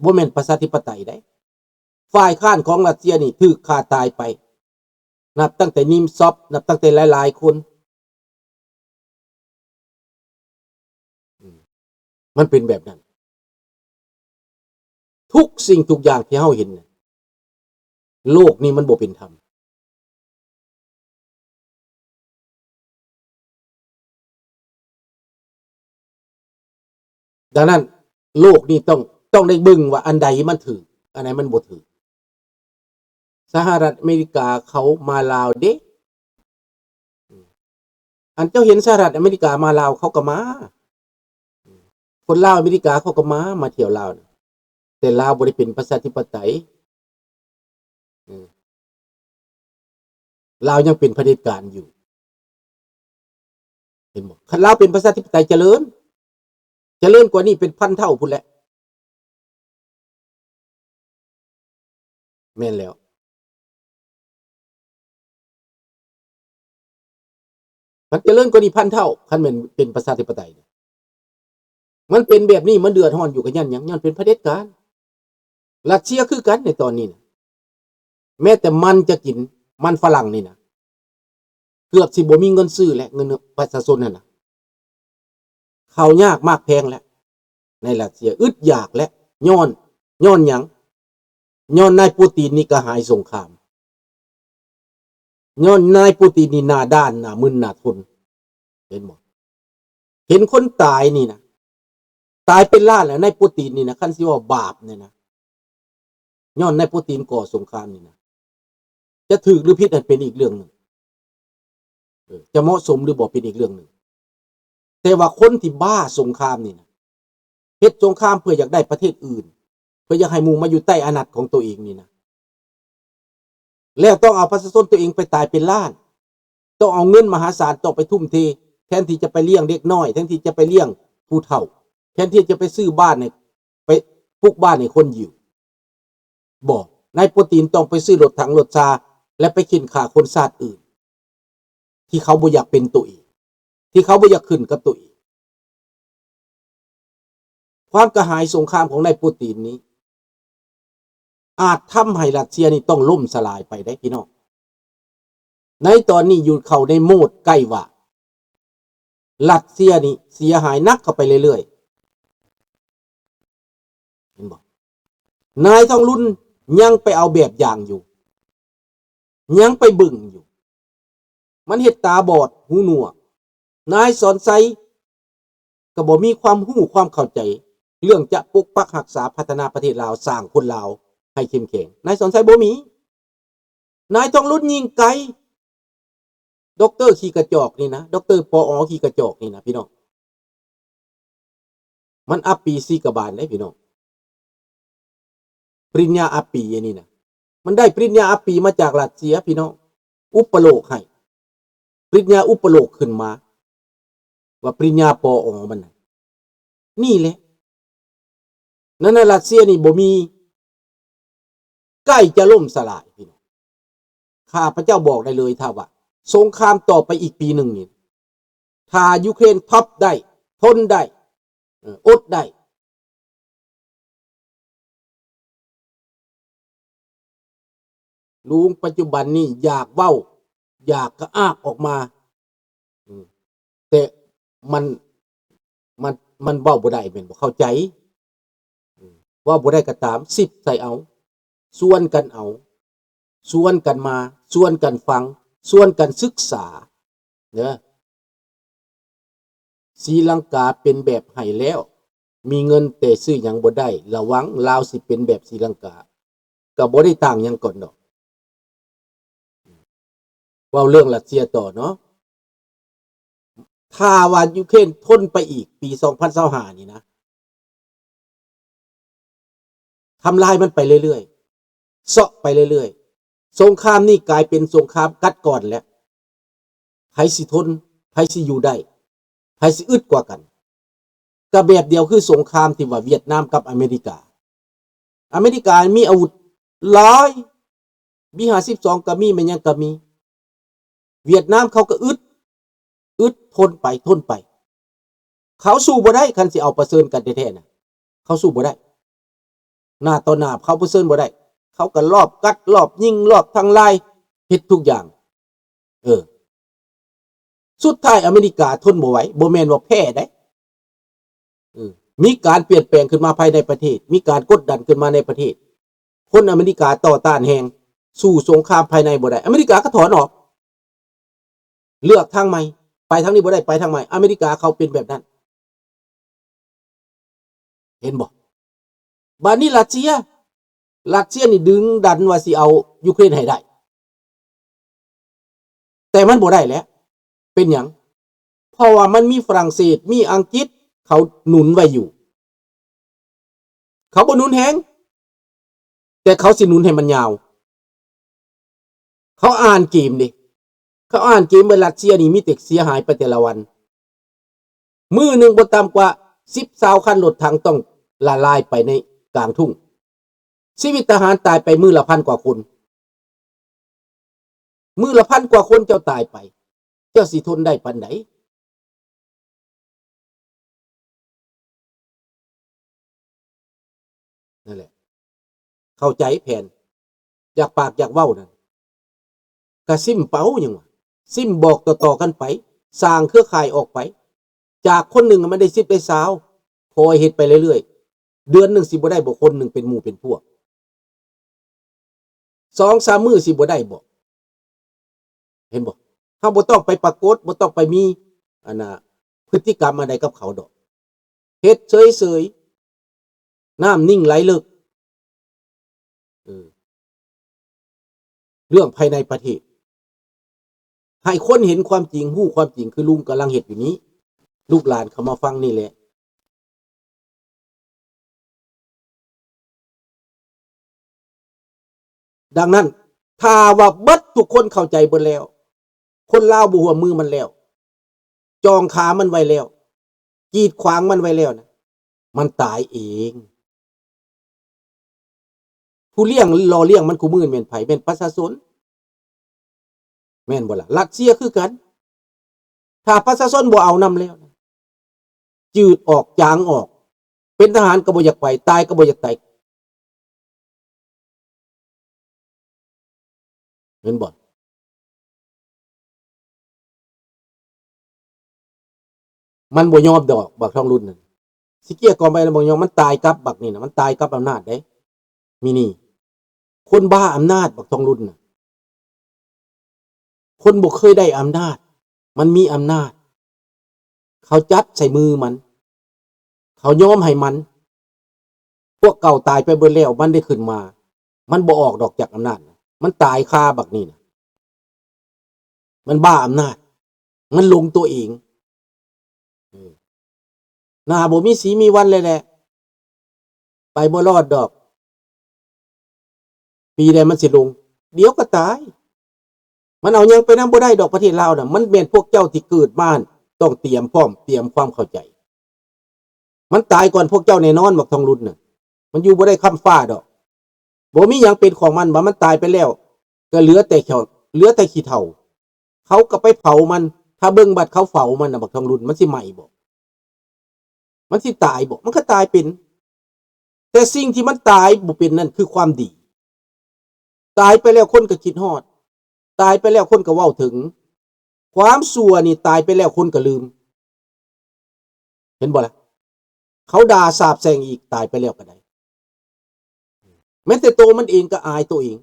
ບໍ່ແມ່ນປະຊາທິປະໄຕໃດ. ຝ່າຍຄ້ານຂອງຣັດເຊຍນີ້ຖືກຂ້າຕາຍໄປ ນັບຕັ້ງແຕ່ນິມຊອບ ນັບຕັ້ງແຕ່ຫຼາຍໆຄົນ. ອືມ ມັນເປັນແບບນັ້ນ. ທຸກສິ່ງທຸກຢ່າງທີ່ເຮົາເຫັນນະ ໂລກນີ້ມັນບໍ່ເປັນທຳ. ດັ່ງນັ້ນ ໂລກນີ້ຕ້ອງ ຕ້ອງໄດ້ເບິ່ງວ່າອັນໃດມັນຖືກ ອັນໃດມັນບໍ່ຖືກ. ສະຫະລັດອາເມລິກາເຂົາມາລາວເດ້. ອັນເຈົ້າເຫັນສະຫະລັດອາເມລິກາມາລາວ ເຂົາກໍມາ. ຄົນລາວອາເມລິກາເຂົາກໍມາ ມາທ່ຽວລາວນະ ແຕ່ລາວບໍ່ໄດ້ເປັນປະຊາທິປະໄຕ. ເອີ ລາວຍັງເປັນຜະເດັດການຢູ່ ເຫັນບໍ່? ຄັນລາວເປັນປະຊາທິປະໄຕຈະເລີນ ຈະເລີນກວ່ານີ້ເປັນພັນເທົ່າພຸ້ນແຫຼະ. ແມ່ນແລ້ວ. ມັນຈະເລີນກວ່ານີ້ພັນເທົ່າ ຄັນແມ່ນເປັນປະຊາທິປະໄຕ. ມັນເປັນແບບນີ້ ມັນເດືອດຮ້ອນຢູ່ ກໍຍ້ອນຫຍັງ? ຍ້ອນເປັນຜະເດັດການ. ຣັດເຊຍຄືກັນໃນຕອນນີ້ນະ ແມ້ແຕ່ມັນຈະກິນ ມັນຝຣັ່ງນີ້ນະ ເກືອບຊິບໍ່ມີເງິນຊື້ແລ້ວ ເງິນປະຊາຊົນຫັ້ນນະ. ເຂົ້າຍາກໝາກແພງແລ້ວ ໃນຣັດເຊຍອຶດຢາກແລ້ວ ຍ້ອນ ຍ້ອນຫຍັງ? ຍ້ອນນາຍປູຕີນນີ້ກະຫາຍສົງຄາມ ຍ້ອນນາຍປູຕີນນີ້ໜ້າດ້ານ ໜ້າມຶນ ໜ້າທົນ ເຫັນບໍ່? ເຫັນຄົນຕາຍນີ້ນະ ຕາຍເປັນລ້ານແລ້ວ ນາຍປູຕີນນີ້ນະ ຄັນຊິເວົ້າບາບນີ້ນະ ຍ້ອນນາຍປູຕີນກໍ່ສົງຄາມນີ້ນະ ຈະຖືກຫຼືຜິດນັ້ນເປັນອີກເລື່ອງໜຶ່ງ ເອີ ຈະເໝາະສົມຫຼືບໍ່ເປັນອີກເລື່ອງໜຶ່ງ. ແຕ່ວ່າຄົນທີ່ບ້າສົງຄາມນີ້ນະ ເຮັດສົງຄາມເພື່ອຢາກໄດ້ປະເທດອື່ນ ເພື່ອຢາກໃຫ້ໝູ່ມາຢູ່ໃຕ້ອຳນາດຂອງຕົວເອງນີ້ນະ ແລ້ວຕ້ອງເອົາປະຊາຊົນຕົວເອງໄປຕາຍເປັນລ້ານ ຕ້ອງເອົາເງິນມະຫາສານ ຕ້ອງໄປທຸ່ມເທ ແທນທີ່ຈະໄປລ້ຽງເດັກນ້ອຍ ແທນທີ່ຈະໄປລ້ຽງຜູ້ເຖົ້າ ແທນທີ່ຈະໄປຊື້ບ້ານໃຫ້ ໄປປຸກບ້ານໃຫ້ຄົນຢູ່. ບໍ່ ນາຍປູຕີນຕ້ອງໄປຊື້ລົດຖັງລົດຊາ ແລະ ໄປເຂັ່ນຂ້າຄົນຊາດອື່ນ ທີ່ເຂົາບໍ່ຢາກເປັນໂຕເອງ ທີ່ເຂົາບໍ່ຢາກຂຶ້ນກັບໂຕເອງ. ຄວາມກະຫາຍສົງຄາມຂອງນາຍປູຕີນນີ້ ອາດທຳໃຫ້ຣັດເຊຍນີ້ຕ້ອງລົ້ມສະຫຼາຍໄປໄດ໋ພີ່ນ້ອງ. ໃນຕອນນີ້ຢູ່ເຂົ້າໃນໂໝດໃກ້ວ່າ ຣັດເຊຍນີ້ເສຍຫາຍໜັກເຂົ້າໄປເລື້ອຍໆ ເຫັນບໍ່? ນາຍທອງລຸນຍັງໄປເອົາແບບຢ່າງຢູ່ ຍັງໄປເບິ່ງຢູ່ ມັນເຮັດຕາບອດຫູໜວກ. ນາຍສອນໄຊກໍບໍ່ມີຄວາມຮູ້ຄວາມເຂົ້າໃຈເລື່ອງຈະປົກປັກຮັກສາພັດທະນາປະເທດລາວ ສ້າງຄົນລາວໃຫ້ເຂັ້ມແຂງ ນາຍສອນໄຊບໍ່ມີ. ນາຍທອງລຸນຍິງໄກ ດັອກເຕີຂີ້ກະຈອກນີ້ນະ ດັອກເຕີ ປອ ຂີ້ກະຈອກນີ້ນະພີ່ນ້ອງ ມັນອັບປີສີກະບານເດ້ພີ່ນ້ອງ. ປະລິນຍາອັບປີອັນນີ້ນະ ມັນໄດ້ປະລິນຍາອັບປີມາຈາກຣັດເຊຍພີ່ນ້ອງ ອຸປະໂລກໃຫ້ ປະລິນຍາອຸປະໂລກຂຶ້ນມາ ວ່າປະລິນຍາ ປອ ມັນນະ ນີ້ແຫຼະ. ນັ້ນນະ ຣັດເຊຍນີ້ບໍ່ມີ ໃກ້ຈະລົ້ມສະຫຼາຍພີ່ນ້ອງ. ຂ້າພະເຈົ້າບອກໄດ້ເລີຍ ຖ້າວ່າສົງຄາມຕໍ່ໄປອີກປີໜຶ່ງນີ້ ຖ້າຢູເຄຣນທັອບໄດ້ ທົນໄດ້ ເອີ ອົດໄດ້ ລຸງປັດຈຸບັນນີ້ຢາກເວົ້າ ຢາກກະອາກອອກມາ ອືມ ແຕ່ມັນ ມັນ ມັນເວົ້າບໍ່ໄດ້ແມ່ນບໍ່? ເຂົ້າໃຈ ອືມ ເວົ້າບໍ່ໄດ້ກໍຕາມ ສິບໃສ່ເອົາ ຊວນກັນເອົາ ຊວນກັນມາ ຊວນກັນຟັງ ຊວນກັນສຶກສາເດີ. ສີລັງກາເປັນແບບໃຫ້ແລ້ວ ມີເງິນແຕ່ຊື້ຫຍັງບໍ່ໄດ້ ລະວັງລາວຊິເປັນແບບສີລັງກາ ກໍບໍ່ໄດ້ຕ່າງຫຍັງກັນດອກ. ເວົ້າເລື່ອງຣັດເຊຍຕໍ່ເນາະ ຖ້າວ່າຢູເຄຣນທົນໄປອີກປີສອງພັນຊາວຫ້ານີ້ນະ ທຳລາຍມັນໄປເລື້ອຍໆ ເຊາະໄປເລື້ອຍໆ ສົງຄາມນີ້ກາຍເປັນສົງຄາມກັດກ່ອນແລ້ວ ໃຜຊິທົນ ໃຜຊິຢູ່ໄດ້ ໃຜຊິອຶດກວ່າກັນ ກະແບບດຽວຄືສົງຄາມທີ່ວ່າຫວຽດນາມກັບອາເມລິກາ. ອາເມລິກາມີອາວຸດຫຼາຍ ບີ ຫ້າສິບສອງ ກະມີ ແມ່ນຫຍັງກະມີ. ຫວຽດນາມເຂົາກະອຶດ ອຶດ ທົນໄປ ທົນໄປ ເຂົາສູ້ບໍ່ໄດ້ ຄັນຊິເອົາປະເຊີນກັນແທ້ໆນະ ເຂົາສູ້ບໍ່ໄດ້. ໜ້າຕໍ່ໜ້າ ເຂົາປະເຊີນບໍ່ໄດ້ ເຂົາກໍລອບກັດ ລອບຍິງ ລອບທຳລາຍ ເຮັດທຸກຢ່າງ. ເອີ ສຸດທ້າຍອາເມລິກາທົນບໍ່ໄຫວ ບໍ່ແມ່ນວ່າແພ້ໃດ. ເອີ ມີການປ່ຽນແປງຂຶ້ນມາພາຍໃນປະເທດ ມີການກົດດັນຂຶ້ນມາໃນປະເທດ ຄົນອາເມລິກາຕໍ່ຕ້ານແຮງ ສູ້ສົງຄາມພາຍໃນບໍ່ໄດ້ ອາເມລິກາກໍຖອນອອກ ເລືອກທາງໃໝ່ ໄປທາງນີ້ບໍ່ໄດ້ ໄປທາງໃໝ່ ອາເມລິກາເຂົາເປັນແບບນັ້ນ ເຫັນບໍ່? ບາດນີ້ຣັດເຊຍ ຣັດເຊຍນີ້ດຶງດັນວ່າຊິເອົາຢູເຄຣນໃຫ້ໄດ້ ແຕ່ມັນບໍ່ໄດ້ແຫຼະ ເປັນຫຍັງ? ເພາະວ່າມັນມີຝຣັ່ງເສດ ມີອັງກິດ ເຂົາໜູນໄວ້ຢູ່ ເຂົາບໍ່ໜູນແຮງ ແຕ່ເຂົາຊິໜູນໃຫ້ມັນຍາວ. ເຂົາອ່ານເກມເດ້ ເຂົາອ່ານເກມວ່າຣັດເຊຍນີ້ມີແຕ່ເສຍຫາຍໄປແຕ່ລະວັນ ມື້ໜຶ່ງບໍ່ຕ່ຳກວ່າສິບຊາວຄັນລົດຖັງຕ້ອງລະລາຍໄປໃນກາງທົ່ງ ຊີວິດທະຫານຕາຍໄປມື້ລະພັນກວ່າຄົນ ມື້ລະພັນກວ່າຄົນເຈົ້າຕາຍໄປ ເຈົ້າຊິທົນໄດ້ປານໃດ? ນັ້ນແຫຼະ ເຂົ້າໃຈແຜນ ຢາກປາກຢາກເວົ້ານັ້ນ ກະຊິມເປົ່າ ຫຍັງວະ ຊິມບອກຕໍ່ໆກັນໄປ ສ້າງເຄືອຂ່າຍອອກໄປ ຈາກຄົນໜຶ່ງມັນໄດ້ສິບໄດ້ຊາວ ຄ່ອຍເຮັດໄປເລື້ອຍໆ ເດືອນໜຶ່ງຊິບໍ່ໄດ້ບໍ່ຄົນໜຶ່ງເປັນໝູ່ເປັນພວກ ສອງສາມມື້ຊິບໍ່ໄດ້ບໍ່? ເຫັນບໍ່? ເຮົາບໍ່ຕ້ອງໄປປາກົດ ບໍ່ຕ້ອງໄປມີ ອັນນ່າ ພຶດຕິກຳອັນໃດກັບເຂົາດອກ ເຮັດເສີຍໆ ນ້ຳນິ່ງໄຫຼເລິກ ເອີ ເລື່ອງພາຍໃນປະເທດ ໃຫ້ຄົນເຫັນຄວາມຈິງ ຮູ້ຄວາມຈິງ ຄືລຸງກຳລັງເຮັດຢູ່ນີ້ ລູກຫຼານເຂົ້າມາຟັງນີ້ແຫຼະ. ດັ່ງນັ້ນ ຖ້າວ່າເບິດທຸກຄົນເຂົ້າໃຈເບິດແລ້ວ ຄົນລາວບໍ່ຮ່ວມມືມັນແລ້ວ ຈອງຂາມັນໄວ້ແລ້ວ ກີດຂວາງມັນໄວ້ແລ້ວນະ ມັນຕາຍເອງ. ຜູ້ລ້ຽງ ຫຼໍ່ລ້ຽງມັນຄູ່ມື້ນີ້ແມ່ນໃຜ? ແມ່ນປະຊາຊົນ ແມ່ນບໍ່ລະ? ຣັດເຊຍຄືກັນ ຖ້າປະຊາຊົນບໍ່ເອົານຳແລ້ວນະ ຈືດອອກ ຈາງອອກ ເປັນທະຫານກໍບໍ່ຢາກໄປ ຕາຍກໍບໍ່ຢາກຕາຍ ແມ່ນບໍ່? ມັນບໍ່ຍອມດອກ ບັກທອງລຸນນັ້ນ ຊິເກ້ຍກ່ອມໄປແລ້ວບໍ່ຍອມ ມັນຕາຍກັບບັກນີ້ນະ ມັນຕາຍກັບອຳນາດເດ້ ມີນີ້ ຄົນບ້າອຳນາດ ບັກທອງລຸນນະ ຄົນບໍ່ເຄີຍໄດ້ອຳນາດ ມັນມີອຳນາດ ເຂົາຈັບໃສ່ມືມັນ ເຂົາຍອມໃຫ້ມັນ ພວກເກົ່າຕາຍໄປເບິດແລ້ວ ມັນໄດ້ຂຶ້ນມາ ມັນບໍ່ອອກດອກຈາກອຳນາດນະ ມັນຕາຍຄາບັກນີ້ນະ ມັນບ້າອຳນາດ ມັນຫຼົງຕົວເອງ ເອີ ໜ້າບໍ່ມີສີມີວັນເລີຍແຫຼະ ໄປບໍ່ລອດດອກ ປີໃດມັນຊິລົງ ດຽວກໍຕາຍ ມັນເອົາຫຍັງໄປນຳບໍ່ໄດ້ດອກ ປະເທດລາວນະ ມັນແມ່ນພວກເຈົ້າທີ່ເກີດມາຫັ້ນ ຕ້ອງຕຽມພ້ອມ ຕຽມຄວາມເຂົ້າໃຈ ມັນຕາຍກ່ອນພວກເຈົ້າແນ່ນອນ ບັກທອງລຸນນະ ມັນຢູ່ບໍ່ໄດ້ຄ້ຳຟ້າດອກ ບໍ່ມີຫຍັງເປັນຂອງມັນ ບາດມັນຕາຍໄປແລ້ວ ກໍເຫຼືອແຕ່ເຂົາ ເຫຼືອແຕ່ຂີ້ເຖົ້າ ເຂົາກໍໄປເຜົາມັນ ຖ້າເບິ່ງບາດເຂົາເຜົາມັນນະ ບັກທອງລຸນ ມັນຊິໄໝ້ບໍ່? ມັນຊິຕາຍບໍ່? ມັນກໍຕາຍເປັນ ແຕ່ສິ່ງທີ່ມັນຕາຍບໍ່ເປັນນັ້ນຄືຄວາມດີ ຕາຍໄປແລ້ວຄົນກໍຄິດຮອດ ຕາຍໄປແລ້ວຄົນກໍເວົ້າເຖິງ ຄວາມຊົ່ວນີ້ຕາຍໄປແລ້ວຄົນກໍລືມ ເຫັນບໍ່ລະ? ເຂົາດ່າສາບແຊ່ງອີກ ຕາຍໄປແລ້ວກໍໄດ້ ແມ້ແຕ່ໂຕມັນເອງກໍອາຍໂຕເອງ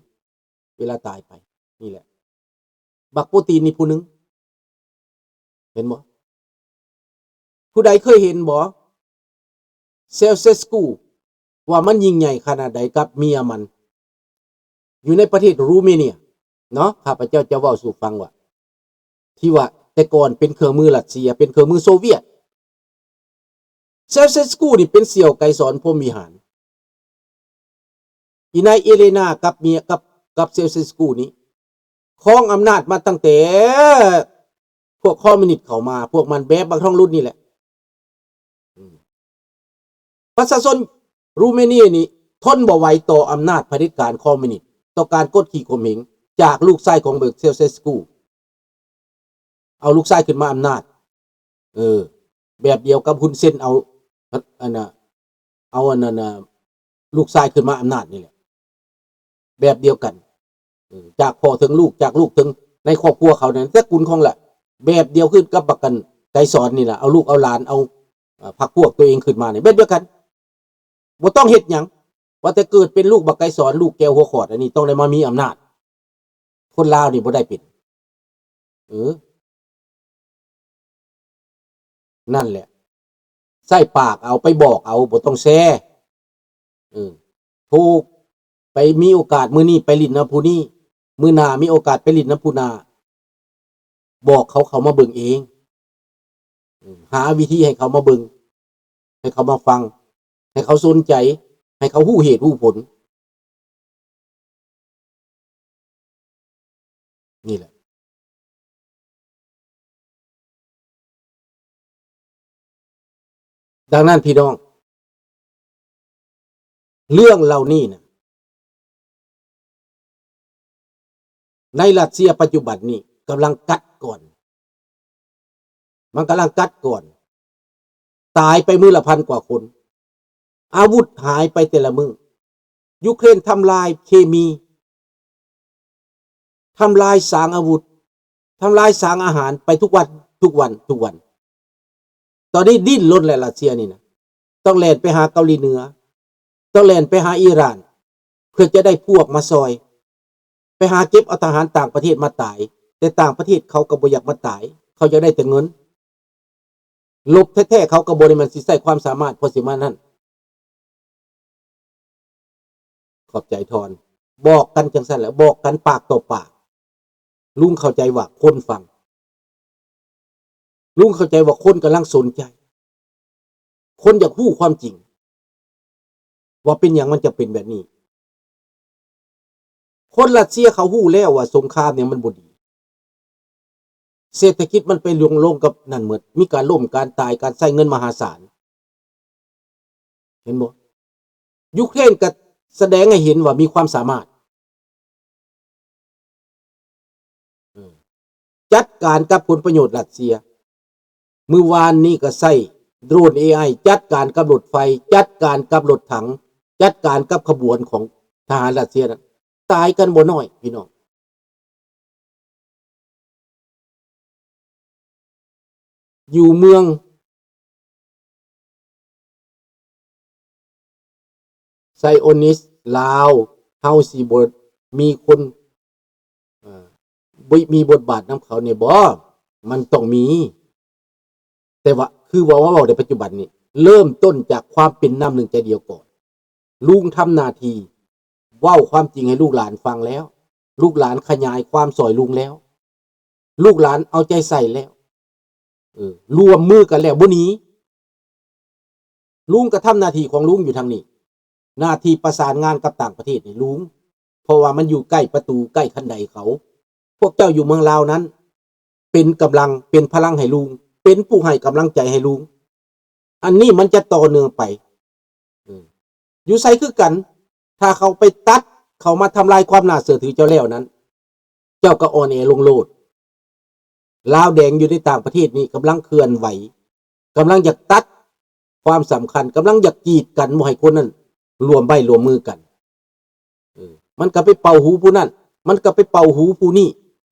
ເວລາຕາຍໄປ ນີ້ແຫຼະ ບັກໂປຕີນນີ້ຜູ້ໜຶ່ງ ເຫັນບໍ່? ຜູ້ໃດເຄີຍເຫັນບໍ່? ເຊວເຊສກູ ວ່າມັນຍິ່ງໃຫຍ່ຂະໜາດໃດກັບເມຍມັນ ຢູ່ໃນປະເທດຣູເມເນຍເນາະ ຂ້າພະເຈົ້າຈະເວົ້າສູ່ຟັງວ່າ ທີ່ວ່າແຕ່ກ່ອນເປັນເຄື່ອງມືຣັດເຊຍ ເປັນເຄື່ອງມືໂຊວຽດ ເຊວເຊສກູນີ້ເປັນສ່ຽວໄກສອນ ພົມວິຫານ ອີນາຍເອເລນາກັບເມຍ ກັບ ກັບເຊວເຊສກູນີ້ ຄອງອຳນາດມາຕັ້ງແຕ່ພວກຄອມມິວນິດເຂົ້າມາ ພວກມັນແບບບັກທອງລຸນນີ້ແຫຼະ ອືມ ປະຊາຊົນຣູເມເນຍນີ້ທົນບໍ່ໄຫວຕໍ່ອຳນາດຜະເດັດການຄອມມິວນິດ ຕໍ່ການກົດຂີ່ຂົ່ມເຫງຈາກລູກຊາຍຂອງເຊວເຊສກູ ເອົາລູກຊາຍຂຶ້ນມາອຳນາດ ເອີ ແບບດຽວກັບຮຸນເຊັນເອົາ ອັນ ອັນນ່າ ເອົາອັນນັ້ນນ່າ ລູກຊາຍຂຶ້ນມາອຳນາດນີ້ແຫຼະ ແບບດຽວກັນ ເອີ ຈາກພໍ່ເຖິງລູກ ຈາກລູກເຖິງ ໃນຄອບຄົວເຂົານັ້ນ ຕະກຸນຂອງລະ ແບບດຽວຄືກັບບັກກັນໄກສອນນີ້ລະ ເອົາລູກເອົາຫຼານ ເອົາ ເອີ ພັກພວກຕົວເອງຂຶ້ນມານີ້ ແບບດຽວກັນ ບໍ່ຕ້ອງເຮັດຫຍັງ ວ່າແຕ່ເກີດເປັນລູກບັກໄກສອນ ລູກແກ້ວຫົວຂອດ ອັນນີ້ຕ້ອງໄດ້ມາມີອຳນາດ ຄົນລາວນີ້ບໍ່ໄດ້ເປັນ ເອີ ນັ້ນແຫຼະ ໃຊ້ປາກເອົາ ໄປບອກເອົາ ບໍ່ຕ້ອງແຊ ເອີ ໂທ ໄປມີໂອກາດ ມື້ນີ້ໄປຫຼິ້ນນຳຜູ້ນີ້ ມື້ໜ້າມີໂອກາດໄປຫຼິ້ນນຳຜູ້ໜ້າ ບອກເຂົາເຂົ້າມາເບິ່ງເອງ ເອີ ຫາວິທີໃຫ້ເຂົາມາເບິ່ງ ໃຫ້ເຂົາມາຟັງ ໃຫ້ເຂົາສົນໃຈ ໃຫ້ເຂົາຮູ້ເຫດຮູ້ຜົນ ນີ້ແຫຼະ. ດັ່ງນັ້ນພີ່ນ້ອງ ເລື່ອງເຫຼົ່ານີ້ນະ ໃນຣັດເຊຍປັດຈຸບັນນີ້ກຳລັງກັດກອນ ມັນກຳລັງກັດກອນ ຕາຍໄປມື້ລະພັນກວ່າຄົນ ອາວຸດຫາຍໄປແຕ່ລະມື້ ຢູເຄຣນທຳລາຍເຄມີ ທຳລາຍສາງອາວຸດ ທຳລາຍສາງອາຫານໄປທຸກວັນ ທຸກວັນ ທຸກວັນ. ຕອນນີ້ດີ້ນລົນແຫຼະ ຣັດເຊຍນີ້ນະ ຕ້ອງແລ່ນໄປຫາເກົາຫຼີເໜືອ ຕ້ອງແລ່ນໄປຫາອີຣານ ເພື່ອຈະໄດ້ພວກມາຊ່ອຍ ໄປຫາເກັບເອົາທະຫານຕ່າງປະເທດມາຕາຍ ແຕ່ຕ່າງປະເທດເຂົາກໍບໍ່ຢາກມາຕາຍ ເຂົາຢາກໄດ້ແຕ່ເງິນ ລົບແທ້ໆ ເຂົາກໍບໍ່ໄດ້ແມ່ນຊິໃຊ້ຄວາມສາມາດພໍຊິມານັ້ນ. ຂອບໃຈທອນ ບອກກັນຈັ່ງຊັ້ນແຫຼະ ບອກກັນປາກຕໍ່ປາກ ລຸງເຂົ້າໃຈວ່າຄົນຟັງ ລຸງເຂົ້າໃຈວ່າຄົນກຳລັງສົນໃຈ ຄົນຢາກຮູ້ຄວາມຈິງ ວ່າເປັນຫຍັງມັນຈະເປັນແບບນີ້. ຄົນຣັດເຊຍເຂົາຮູ້ແລ້ວວ່າສົງຄາມນີ້ມັນບໍ່ດີ ເສດຖະກິດມັນໄປລົງ ລົງກັບນັ້ນໝົດ ມີການລົ້ມ ການຕາຍ ການໃຊ້ເງິນມະຫາສານ ເຫັນບໍ່? ຢູເຄຣນກໍສະແດງໃຫ້ເຫັນວ່າມີຄວາມສາມາດ ເອີ ຈັດການກັບຜົນປະໂຫຍດຣັດເຊຍ. ມື້ວານນີ້ກໍໃຊ້ໂດຣນເອໄອຈັດການກັບລົດໄຟ ຈັດການກັບລົດຖັງ ຈັດການກັບຂະບວນຂອງທະຫານຣັດເຊຍນັ້ນ ຕາຍກັນບໍ່ໜ້ອຍພີ່ນ້ອງ. ຢູ່ເມືອງໄຊໂອນິສລາວ ເຮົາຊິບໍ່ມີຄົນ ເອີ ບໍ່ມີບົດບາດນຳເຂົາແດ່ບໍ? ມັນຕ້ອງມີ ແຕ່ວ່າ ຄືເວົ້າ ເວົ້າໃນປັດຈຸບັນນີ້ ເລີ່ມຕົ້ນຈາກຄວາມເປັນນ້ຳໜຶ່ງໃຈດຽວກ່ອນ. ລຸງທຳໜ້າທີ່ເວົ້າຄວາມຈິງໃຫ້ລູກຫຼານຟັງແລ້ວ, ລູກຫຼານຂະຫຍາຍຄວາມຊ່ອຍລຸງແລ້ວ, ລູກຫຼານເອົາໃຈໃສ່ແລ້ວ, ເອີ ຮ່ວມມືກັນແລ້ວ ບໍ່ໜີ. ລຸງກໍທຳໜ້າທີ່ຂອງລຸງຢູ່ທາງນີ້, ໜ້າທີ່ປະສານງານກັບຕ່າງປະເທດໃຫ້ລຸງ, ເພາະວ່າມັນຢູ່ໃກ້ປະຕູ ໃກ້ຄັນໄດເຂົາ. ພວກເຈົ້າຢູ່ເມືອງລາວນັ້ນ ເປັນກຳລັງ ເປັນພະລັງໃຫ້ລຸງ, ເປັນຜູ້ໃຫ້ກຳລັງໃຈໃຫ້ລຸງ. ອັນນີ້ມັນຈະຕໍ່ເນື່ອງໄປ. ເອີ ຢູ່ໃສຄືກັນ, ຖ້າເຂົາໄປຕັດ ເຂົາມາທຳລາຍຄວາມໜ້າເຊື່ອຖືເຈົ້າແລ້ວນັ້ນ, ເຈົ້າກໍອ່ອນແອລົງໂລດ. ລາວແດງຢູ່ໃນຕ່າງປະເທດນີ້ກຳລັງເຄື່ອນໄຫວ, ກຳລັງຢາກຕັດຄວາມສຳຄັນ, ກຳລັງຢາກກີດກັນບໍ່ໃຫ້ຄົນນັ້ນລວມໄມ້ລວມມືກັນ. ເອີ ມັນກໍໄປເປົ່າຫູຜູ້ນັ້ນ, ມັນກໍໄປເປົ່າຫູຜູ້ນີ້,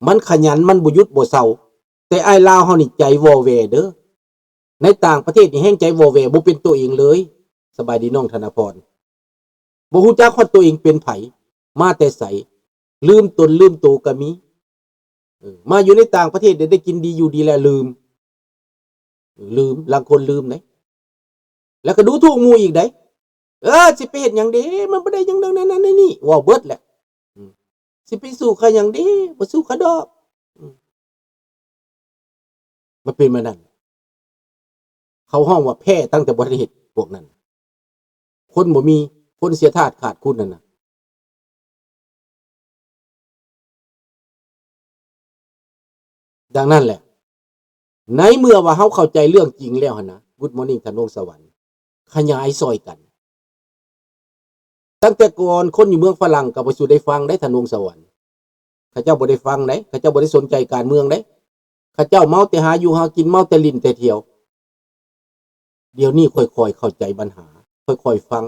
ມັນຂະຫຍັນ, ມັນບໍ່ຢຸດບໍ່ເຊົາ. ແຕ່ອ້າຍລາວເຮົານີ້ໃຈວໍແວເດີ້. ໃນຕ່າງປະເທດນີ້ແຮ່ງໃຈວໍແວ ບໍ່ເປັນຕົວເອງເລີຍ. ສະບາຍດີນ້ອງທະນາພອນ. ບໍ່ຮູ້ຈັກຮອດຕົວເອງເປັນໃຜ, ມາແຕ່ໃສ, ລືມຕົນລືມໂຕກໍມີ. ເອີ ມາຢູ່ໃນຕ່າງປະເທດໄດ້ ໄດ້ກິນດີຢູ່ດີແລ້ວລືມ. ເອີ ລືມ, ລາງຄົນລືມເດ້. ແລ້ວກໍດູຖູກໝູ່ອີກເດ້. ເອີ ຊິໄປເຮັດຫຍັງເດ? ມັນບໍ່ໄດ້ຫຍັງ ນັ້ນ ນັ້ນ ນັ້ນ ນີ້. ເວົ້າເບິດແຫຼະ. ອືມ ຊິໄປສູ້ເຂົາຫຍັງເດ? ບໍ່ສູ້ເຂົາດອກ. ອືມ ມັນເປັນແບບນັ້ນ. ເຂົາຮ້ອງວ່າແພ້ຕັ້ງແຕ່ບໍ່ທັນເຮັດ ພວກນັ້ນ. ຄົນບໍ່ມີ, ຄົນເສຍທາດຂາດຄຸນນັ້ນນະ. ດັ່ງນັ້ນແຫຼະ, ໃນເມື່ອວ່າເຮົາເຂົ້າໃຈເລື່ອງຈິງແລ້ວຫັ້ນນະ, Good morning ທ່ານວົງສະຫວັນ, ຂະຫຍາຍຊ່ອຍກັນ. ຕັ້ງແຕ່ກ່ອນຄົນຢູ່ເມືອງຝຣັ່ງກໍບໍ່ສູ່ໄດ້ຟັງໄດ໋ ທ່ານວົງສະຫວັນ. ເຂົາເຈົ້າບໍ່ໄດ້ຟັງໄດ໋, ເຂົາເຈົ້າບໍ່ໄດ້ສົນໃຈການເມືອງໄດ໋. ເຂົາເຈົ້າເມົາແຕ່ຫາຢູ່ຫາກິນ, ເມົາແຕ່ຫຼິ້ນແຕ່ທ່ຽວ. ດຽວນີ້ຄ່ອຍໆເຂົ້າໃຈບັນຫາ, ຄ່ອຍໆຟັງ,